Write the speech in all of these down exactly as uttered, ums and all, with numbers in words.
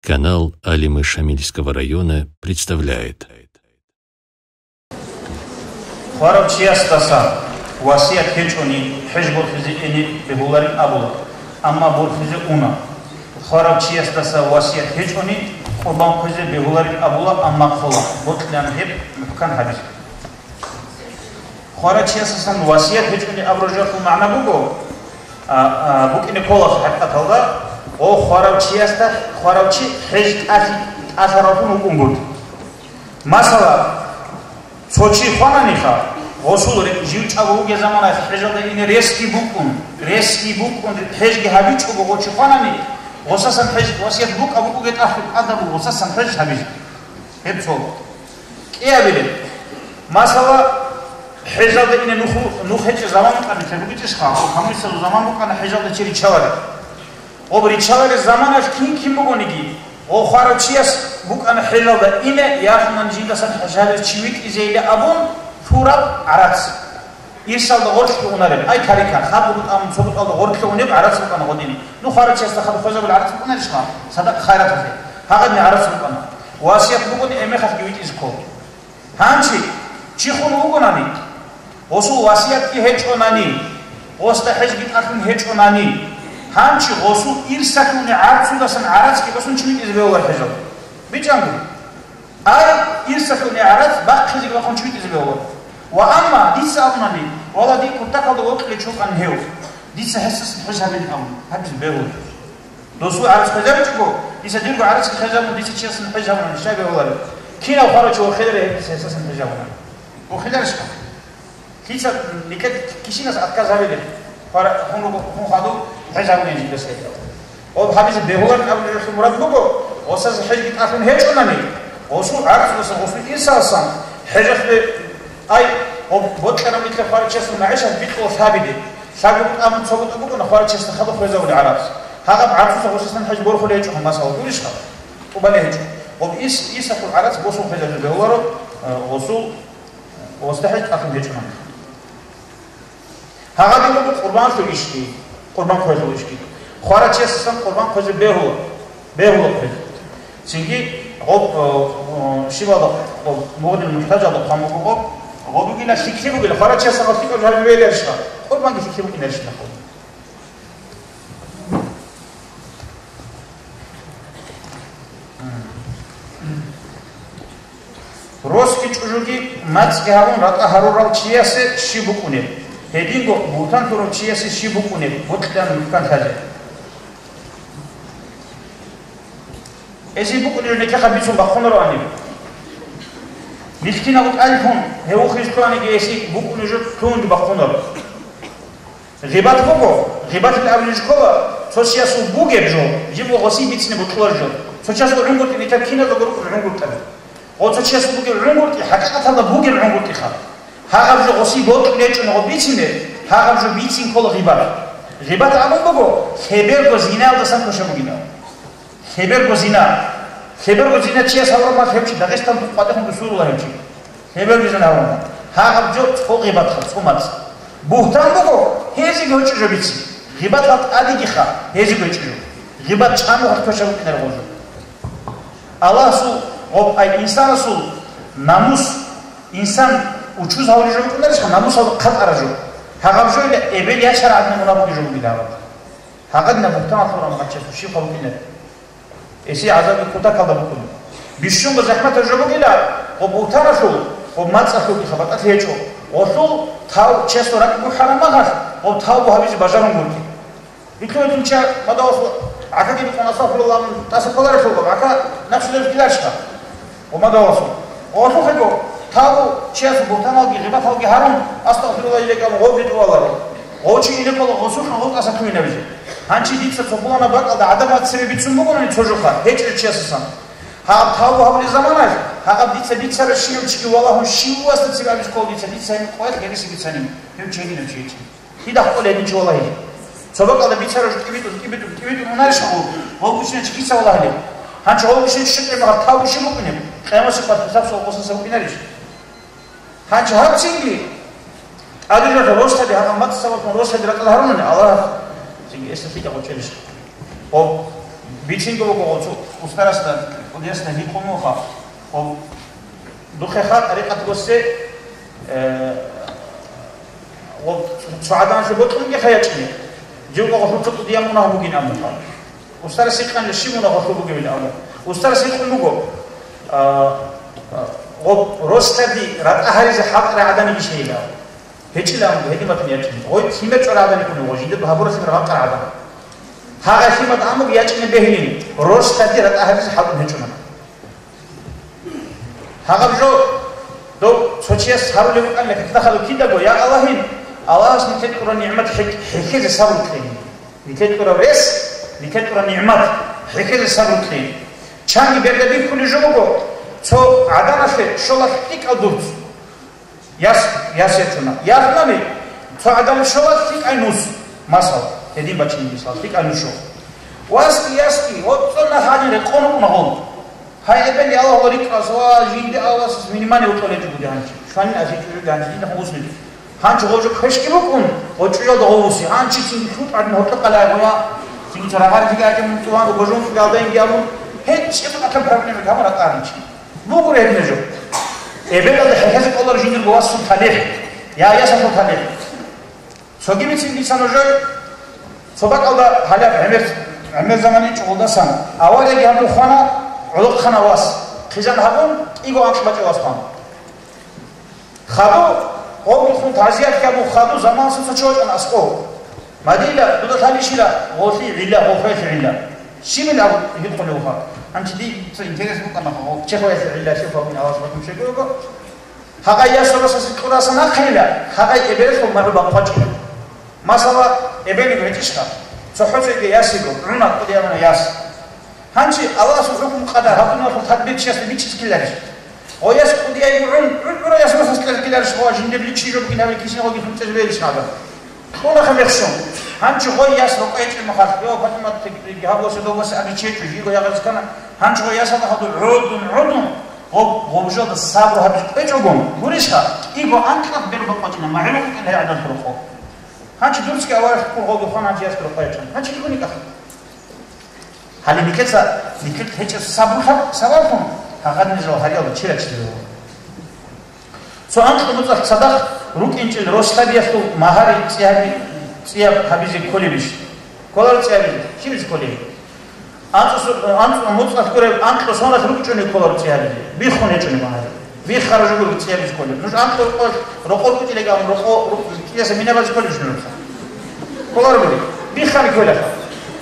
Канал Алимы Шамильского района представляет. Хварав чиясдаса васият гьечӀони хӀеж борхизе эни бегьуларин абула, амма борхизе уна. Хварав чиясдаса васият гьечӀони къурбан хъвезе бегьуларин абула, амма ккола, бокьилан гьеб мухӀкан гьабизе. Хварав чиясдасан васият гьечӀони абураб жоялъул магӀна буго, а, а, букӀине ккола хӀакъикъаталда, о, хварав чиясда, хварав чи хӀеж тӀалъи-, тӀалъараллъун вукӀунгутӀи. Масала, цо чи хвананиха, гъосул ре-, жив чӀаго вугеб заманаялъ хӀежалда ине ресги букӀун, ресги букӀун, хӀежги гьабичӀого гъо чи хванани, гъосасан хӀеж, васият букӀа-букӀуге тӀахьу тӀадабу гъосасан хӀеж гьабизе. Гьеб цо. КӀиабилеб. Масала, хӀежалда ине нух, нух гьечӀеб заман букӀана, гьеб бугечӀищха? Гьаб гьамисалъ заман букӀана хӀежалда чи риччалареб. Гъоб риччалареб заманалъ кин-кин бугониги, гъо хварав чияс букӀана хӀежалда ине, яхъунан жиндасан хӀежалъе чи витӀизейилан абун лъураб гӀарац. Ирсалда гъорлъ унареб, ай, тарикан, хадуб бутӀа-, цо бутӀалда гъорлъ унеб гӀарац букӀана гъодин. Ну, хварав чиясда хадуб хвезабулеб гӀарац букӀунарищха? Садакъа-хайраталъе. Гьагъадин гӀарац букӀана. Васият бугони, гӀемералъги витӀизе ккола. Гьанчи, чи хун вугонани, гъосул васиятги гьечӀонани, гъосда хӀежги тӀалъун гьечӀонани, гьанчи гъосул ирсалъуни гӀарцудасан гӀарацги босун чи витӀизе бегьулар хӀежал. БичӀчӀанго. Ай, ирсалъуни гӀарац бахъизеги бахъун чи витӀизе бегьулар. Ва амма дица абунани, вала, дие кутакалда вокьулев чи вукӀана гьев. Дица гьесасан хӀеж гьабилин абун, гьабизе бегьулар. Досул гӀарац хвезабичӀого, дица дирго гӀарацги хвезабун, дица чиясасан хӀеж гьабунани, щай бегьулареб? Кинав хварав чи вохеларев гьеб дица гьесасан хӀеж гьабунани? Вохеларищха? Лъица нике кисинас отказ гьабилеб? Хвара-, хун руго, хун хадуб хӀеж гьабунин жиндаса гьеб. Гъоб гьабизе бегьуларин абулеб жоялъул мурад буго, гъосазе хӀежги тӀалъун гьечӀонани, гъосул гӀарцудасан, гъосул ирсаласан хӀежалъе, ай, гъоб бокьараб нилъер хварав чиясул магӀишат бикьулалъ гьабизе. Лъабго бутӀа, цо бутӀа букӀана хварав чиясда хадуб хвезабулеб гӀарац. Гьагъаб гӀарцуса гъосасан хӀеж борхулеб гьечӀо, масала, гурищха? ТӀубалеб гьечӀо. Гъоб ис-, ирсалъул гӀарац босун хвезабизе бегьуларо, э, гъосул, гъосда хӀеж тӀалъун гьечӀонани. Гьагъадин буго къурбанлъул ишги, къурбан хъвезул ишги. Хварав чиясасан къурбан хъвезе бегьула, бегьула хъвезе. Цинги гъоб, э, э, щибалда, гъоб, мугънил мухӀтажалда хъван буго гъоб, гъоб бугила лъикӀлъи бугила, хварав чиясда гъоб лъикӀаб жо гьабизе бегьуларищха? Къурбанги лъикӀлъи букӀунарищ нахъе. Росги чӀужуги мацӀги гьабун ратӀа гьарурал чиясе щиб букӀунеб? Гьединго бугьтан лъурав чиясе щиб букӀунеб? Бокьилан мухӀкан лъазе. Эсие букӀунеб жо нилъехъа бицун бахъунароани. Мискинав тӀалъун гьев вухизе лъугьаниги, эсие букӀунеб жо лъугьунги бахъунаро. Гъибат буго, гъибатилан абулеб жо ккола, цо чиясул бугеб жо, жибго гъосие бицине бокьулареб жо. Цо чиясул гӀунгутӀи нилъер киназдаго рукӀун гӀунгутӀаби. Гъо цо чиясул бугеб гӀунгутӀи, хӀакъикъаталда бугеб гӀунгутӀиха. Гьагъаб жо гъосие бокьулеб гьечӀони гъо бицине, гьагъаб жо бицин ккола гъибат. Гъибат абун буго, лъеберго зинаялдасан квешаб бугин абун. Лъеберго зина. Лъеберго зина чияс гьавураб мехалъ гьев чи Дагъистан къватӀехун бусуруларо гьев чи. Лъеберго зина гьавураб мехалъ. Гьагъаб жо цо гъибатха, цо мацӀ. Бугьтан буго, гьезиги гьечӀо жо бицин. Гъибатал тӀадегиха, гьезиги гьечӀо жо. Гъибат чӀамухъ квешаб букӀинареб гъо жо. Аллагьасул, гъоб, ай, инсанасул намус, инсан учуз гьавулеб жо букӀунарищха, намусалда хъатӀараб жо. Гьагъаб жо ила эбел ячараб гӀадин мунагь бугеб жо бугин гьаб. Гьагъадинаб бугьтаналъул рамахъачиясул щиб хъван букӀинеб? Эсие гӀазабги кутакалда букӀуна. Бищунго захӀматаб жо бугила, гъо бугьтаналъул, гъо мацӀалъулги хабатӀалъи гьечӀо. Гъолъул тав чиясул ракӀ бухӀараб мехалъ, гъо тавбу гьабизе бажарунгутӀи. Итлъугьин ча мадалъ гӀакаги бикъун, астагъфируллагь, тӀаса кколарелъул, гӀака напсидерги ларчха. Гъо мадалъ. Гъолъухъего, тавбу чиясул бугьтаналги гъибаталги гьарун, астагъфируллагь илан гъо битӀуларо. Гъо чи илан ккола гъосулъун гъо тӀаса ккунабизе. Гьанчи дица цо пуланаб бакӀалда гӀадамал цебе бицун бугони цо жоха, гьечӀев чиясасан. Гьаб тавбу гьабулеб заманалъ, гьаб дица бицарав щивав чиги валагьун щивасда цебе абизе ккола дица, дица гьеб къоялъ гьереси бицани, гьев чи гьединав чи гьечӀин. Кидахъ кӀолей гьедин чи валагьилин. Цо бакӀалда бицарав жо тӀибитӀун, тӀибитӀун, тӀибитӀун унарищ гъов? Гъов бучӀинчи киса валагьилин? Гьанчи гъов бучӀинчи щиб гӀемер тавбу щиб букӀунеб? Къиямасеб къватӀ хӀисаб суал гъосаса букӀинарищ? Гьанчи гьаб цинги, тӀадегӀанав росаби, гьагъа мацӀ сабаблъун росаби ракӀалда гьарунани, Аллагь цинги эсда лъикӀаб къо чӀелищ? Гъоб. Бицинго буго гъо цо устарасда, кӀудиясда гьикъун вуха, гъо духъеха тӀарикъат госсе, э, гъо цо гӀадамалъе бокьунгеха ячӀине. Живго гъо лъуцӀа кӀудиян мунагь бугин абунха. Устарас гьикъанила щиб мунагь гъолъул бугебилан абун. Устарас гьикъун буго, а, а, гъо росдаги ратӀа гьаризе хӀалтӀарай гӀадамигищ гьейилан. ГьечӀила амуг, гьедин батун ячӀине. Гъой лъимер чӀвара гӀадан йикӀун вуго, жиндир гьабуралъин рагъарал гӀадан. Гьагъай лъимад амуг ячӀине бегьилин, росдаги ратӀа гьабизе хӀалтӀун гьечӀони. Гьагъаб жо дов цо чияс гьарулеб букӀанила, какда хадуб кидаго, я Аллагьин, Аллагьас нилъе кьураб нигӀмат хӀек-, хӀехьезе сабру кье. Нилъе кьураб рес, нилъе кьураб нигӀмат хӀехьезе сабру кье. Чанги берда бихьулеб жо буго, цо гӀаданалъе щола лъикӀал дурц. Яс, яс ячуна. Яхъани, цо гӀадамал щола лъикӀай нус. Масала, гьедин бачине мисал, лъикӀай нус щола. Васги, ясги, гьоцӀо нахъани рекъон рукӀуна гъол. Гьай, эбел Аллагьла рикӀкӀас ва жинди Аллагьас минимани вукӀулечӀо гуди гьанчи. Шванин аси чӀужуги гьанчи, динда гъусмиги. Гьанчи гъов жо квешги букӀун, гъочӀуялда гъовуси. Гьанчи цинги лъутӀадин гьоркьохъ кӀалай гъуна. Цинги цо рагъарилъиги гьачӀун, цӀуван, гожун, фугалдаинги абун. ГьечӀеб къатаб проблема гьабун ратӀа гьанчи. Бугур гьеб нужер. Эбелалда хӀехьезе кӀолар жиндирго васул талихӀ, я ясалъул талихӀ. Цоги бицин дица нужер, цо бакӀалда гьалаб гӀемер, гӀемер заман инчӀо гъолдасан, аварияги гьабун хвана гӀолохъана вас, хъизан гьабун, кӀиго анкь бачӀа вас хвана. Хаду, гъовги хун, тазият гьабун, хаду, заман соцо чӀвачӀана аскӀов. Мадила, дуда лъалищила, гъолъи гӀилла, гъол хвелъи гӀилла. Щибил абу гьикъулев ха? Гьанчи дий цо интерес букӀана ха, гъол чехвелъи гӀилла, щев гьабун Аллагьас батун щегоего. Гьагъай ясурасасе кьураса нахъейила, гьагъай эбелалъул магӀу бакъвачӀила. Масала, эбелиб гьечӀищха? Цо хӀуцӀиги ясиго, гӀуна кӀудияб мана яс. Гьанчи Аллагьасул хӀукму-къадар гьабуналъул тадбир чиясда бичӀчӀизе ккеларищ? Гъояс кӀудияй гӀун, гӀун-гӀура ясмасас кьезе ккеларищ ва жиндир личи жо букӀин гьабил кисин гъоги хӀунтӀезе берищ гьабар? Кьунаха мехщун. Гьанчи гъой яс рокъой гьечӀеб мехалъ, йо, Патимат, гьаб васе дов васе абичи гьечӀо, жиго ягъаз ккана. Гьанчи гъой ясалда хадур гӀодун, гъодун, гъоб-, гъобжалда сабру гьабизе кӀвечӀого, гурищха, кӀиго анкьаб бер бакъвачӀина, магӀилухъ кӀел гьей гӀадан рокъо. Гьанчи дурцги аварагьлъи ккун гъоги хван гьанчи ясги рокъой гьечӀан. Гьанчи дигуни кӀаха. Гьале нилъеца, нилъер гьечӀеб сабру сабаблъун, гьагъадинал гьариялда чи рачӀинчӀеб буго. Цо анкьго муцӀалъ цадахъ рукӀинчӀел росдабиялъул магьари цӀияб-, цӀияб гьабизе кколебищ? Кколаро цӀиябизе. Щибизе кколеб? АнцӀусу-, анцӀго муцӀалъ гуреб анкьго соналъ рукӀчӀунеб кколаро цӀиябизе. Биххун гьечӀони магьари. Биххара жо гуреб цӀиябизе кколеб. Нуж анкьго рокъор, рокъор кӀутӀилеги абун рокъо-, рукъ-, цӀиясе мина базе кколебищ нужеца? Кколаро гури. Биххани кколаха.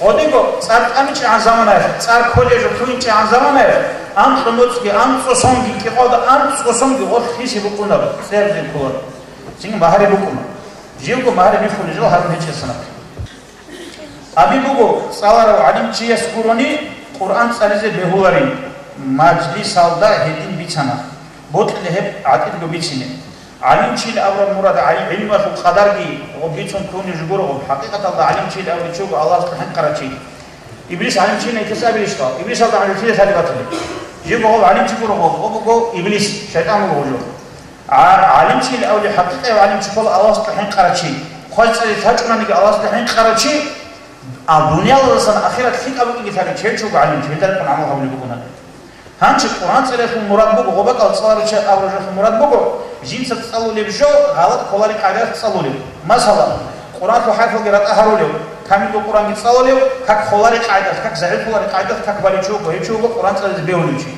Гъодинго цӀар тӀамичӀегӀан заманаялъ, цӀар кколеб жо лъугьинчӀегӀан заманаялъ, анкьго муцӀги, анцӀго сонги, кӀикъоялда анцӀго сонги гъолъ хиси букӀунаро, цӀиябизе кколаро. Цинги магьари букӀуна. Живго магьари биххулел жал гьарун гьечӀесанахъ. Аби буго, цӀаларав гӀалимчияс гурони Къуръан цӀализе бегьуларин, мажлисалда гьедин бицана. Бокьила гьеб гӀатӀидго бицине. ГӀалимчил абураб мурад гӀай-, гӀилмалъул къадарги гъоб бицун ккунеб жо гуро гъоб. ХӀакъикъаталда гӀалимчил абулев чи вуго Аллагьасда хӀинкъарав чи. Иблис гӀалимчиясда гьес абилищха? Иблисалда гӀанжу кида лъалеб батилеб? Живго гъов гӀалимчи гуро гъов, гъов буго Иблис, шайтӀан вуго гъов жо. А, гӀалимчил абулев хӀакъикъав гӀалимчи ккола Аллагьасда хӀинкъарав чи. Хъвай цӀализе лъачӀунаниги Аллагьасда хӀинкъарав чи, а дуниялалдасан ахират лъикӀаб букӀине лъалев чи гьев чи вуго гӀалимчи, гьелда рекъон гӀамал гьабулеб букӀуна. Гьанчи Къуръан цӀалиялъул мурад буго, гъоб бакӀал цӀаларав чияс абураб жоялъул мурад буго, жинца цӀалулеб жо гъалатӀ кколареб къагӀидаялъ цӀалулеб. Масала, Къуръаналъул хӀарпалги ратӀа гьарулев, камилго Къуръанги цӀалулев, как кколареб къагӀидаялъ, как загӀиплъулареб къагӀидаялъ, как балев чи вуго, гьев чи вуго Къуръан цӀализе бегьулев чи.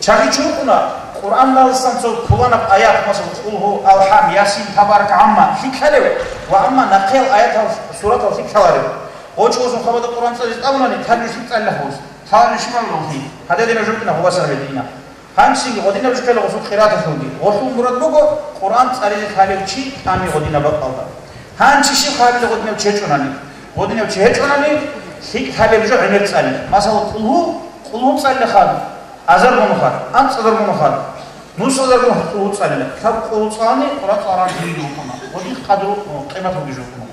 Чагьи чи вукӀуна, Къуръаналдасан цо пуланаб аят, масала, Къулгьу, Алхам, Ясин, Табарак, Амма, лъикӀ лъалев ва Амма нахъеял аятал, суратал лъикӀ лъаларев. Гъочо гъосул хабада Къуръан цӀализе тӀамунани, тадж лъикӀ цӀалила гъос. Лъаларев щибаб гъолъи? Гьадинаб жо букӀина гъобасараб гьедина. Гьанцинги гъодинаб жо ккела гъосул къираталъулги. Гъолъул мурад буго Къуръан цӀализе лъалев чи тӀами гъодинаб бакӀалда. Гьанчи щиб гьабила гъодинав чи гьечӀонани? Гъодинав чи гьечӀонани, лъикӀ лъалеб жо гӀемер цӀали. Масала, Къулгьу, Къулгьу цӀалила хадуб, азарго нухалъ, анцӀазарго нухалъ, нусазарго нухалъ Къулгьу цӀалила. Лъаб Къулгьу цӀалани, Къуръан цӀаларан жиндир букӀуна. Гъодин къадру, къиматалги жо букӀуна.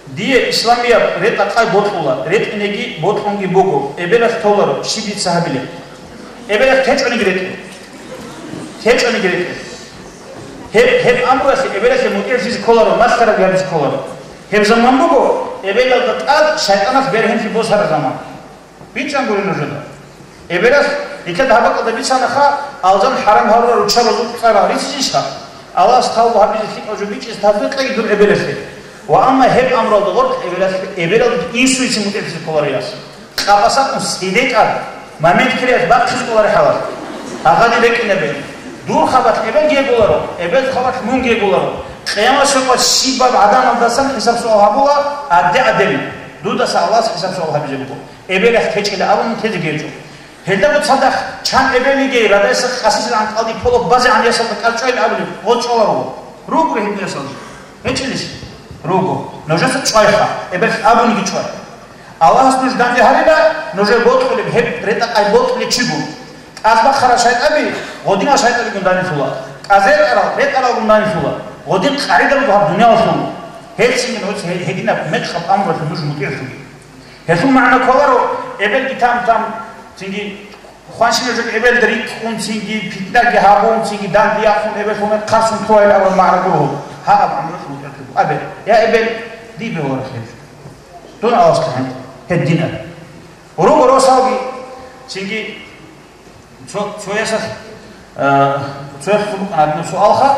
Дие исламияб ретӀа-къай бокьула, ретӀинеги бокьунги буго, эбелалъ толаро, щиб дица гьабилеб? Эбелалъ течӀониги ретӀе. ТечӀониги ретӀе. Гьеб, гьеб амрулъе эбелалъе мутӀигӀлъизе кколаро, малъараб гьабизе кколаро. Гьеб заман буго эбелалда тӀад шайтӀаналъ бергьенлъи босараб заман. БичӀчӀан гури нужеда. Эбелалъ нилъеда гьаб бакӀалда бицанаха, алжан хӀарам гьарурал руччабазул цӀарал рицинищха? Аллагьас тавба гьабизе лъикӀаб жо бичӀчӀизе тавфикъ кьеги дур эбелалъе. Ва амма гьеб амралда гъоркь эбелалъ-, эбелалда инсуецин мутӀигӀлъизе кколарей яс. Къапасакъун седе тӀад, момент кириялъ бахъизе кӀоларей хӀалалъ. Агъади бекӀинабе. Дур хабалъ эбел гьеголаро, эбел хабалъ мун гьеголаро. Къиямасеб къо щибаб гӀадамалдасан хӀисаб-суал гьабула, адде-аддели. Дудаса Аллагьас хӀисаб-суал гьабизе буго. Эбелалъ кечӀила абун тезе гьечӀо. Гьелдаго цадахъ чан эбел йигей, радайса къасизе анкьалде поло базе гьаниясалда кӀарчӀвайин абулеб, гъо чӀваларо. Ругури гьединасалги. ГьечӀелищ? Руго. Нужеца чӀвайха, эбелалъ абуниги чӀвай. Аллагьас нуж данде гьарила, нужер бокьулеб гьеб ретӀа-къай бокьулев чигун. КӀаз бахъарал шайтӀаби гъодинал шайтӀабигун данилъула, кӀаз ретӀарал ретӀаралгун данилъула, гъодин къагӀида буго гьаб дуниялалъул. Гьелцинги нуж гье-, гьединаб мекъаб амралъе нуж мутӀигӀлъуге. Гьелъул магӀна кколаро, эбелги там-там, цинги хванщина жо эбелда рикӀкӀун, цинги питнаги гьабун, цинги данде яхъун, эбеллъун хъарсун ккола абураб магӀна гуро. Гьаб амралъ мутӀигӀлъуго. Абе, я эбел, дибе варахъе. Дун Аллагьасда гьанкӀ, гьединаб. Руго росалги, цинги цо-, цоясалъ, э, цоясалъ букӀана гьадинаб суалха.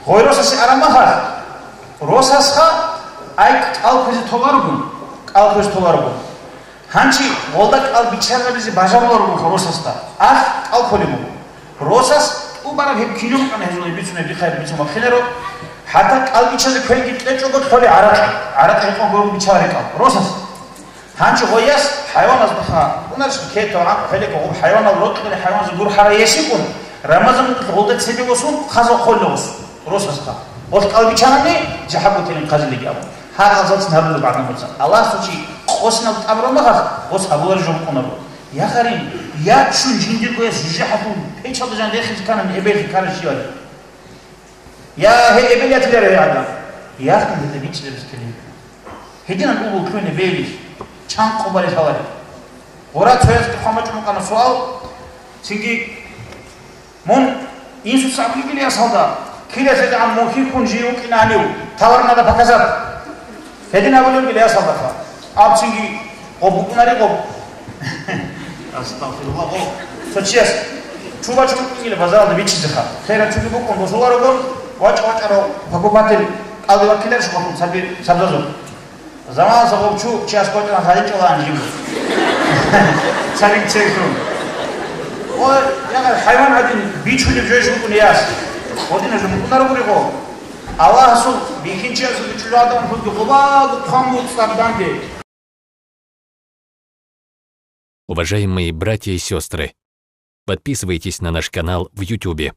Гъой росасе арамахалъ, росасха ай кӀал кквезе толарогун, кӀал кквезе толарогун. Гьанчи гъолда кӀал биччазабизе бажаруларогунха росасда, ахӀ кӀал кколеб буго. Росас тӀубараб гьеб кинаб букӀана гьезул бицунеб дихъаяб бицун бахъинаро, хӀатта кӀал биччазе квенги кьечӀого лъолей гӀаракь, гӀаракь гьекъон гурони биччаларей кӀал. Росас. Гьанчи гъойяс хӀайваназдаха, унарищ кетав гӀакъ хӀелеко гъуб хӀайванал рокьулел хӀайваназда гурхӀарай ящикӀун, Рамазан мукьулъ гъолда цебе восун, хъаза хъоллъа восун, росасха. Гъолъ кӀал бичанани, жахӀаб гутилин хъазилиги абун. Гьагъал зацин гьарулеб гӀадамаца. Аллагьасул чи къосинал тӀамру магъалъ, гъос гьабулареб жо букӀунаро. Я гъарин, я чун жиндирго яс жужахӀалъул печалда жан рехизе кканани эбелги ккараб щивали. Я гьей эбел ятиларо гьей гӀадан. Яхъин гьезда бичӀчӀизабизе ккелин. Гьединан угул кквене бегьилищ, чан къо балес гьалареб. Гъура цоясги хъван бачӀун букӀана суал, цинги мун инсуца абулеб буго ясалда, кида лъезегӀан мун хихьун жив вукӀина гьанив, товар надо показать. Гьедин абулеб буго ясалдаха. Аб цинги гъоб букӀунари гъоб. Астагъфируллагь, гъоб. Цо чияс чу бачӀун букӀингила базаралда биччизеха. Херал чуги букӀун босуларогун, вачӀа-вачӀарав покупатель кӀалдиваккиларищ гъолъул цаби сабзазул? Заманалъ гъов чу чияс кӀочӀана гьадин чӀолаан жиб. Царин церхьун. О, я хӀайван гӀадин бичулеб жойищ букӀун яс. Гъодинаб жо букӀунаро гури гъо. Аллагьасул бихьинчиясул чӀужугӀадан хурги гъобаго хъван буцӀцӀар данде. Уважаемые братья и сестры, подписывайтесь на наш канал в Ютубе.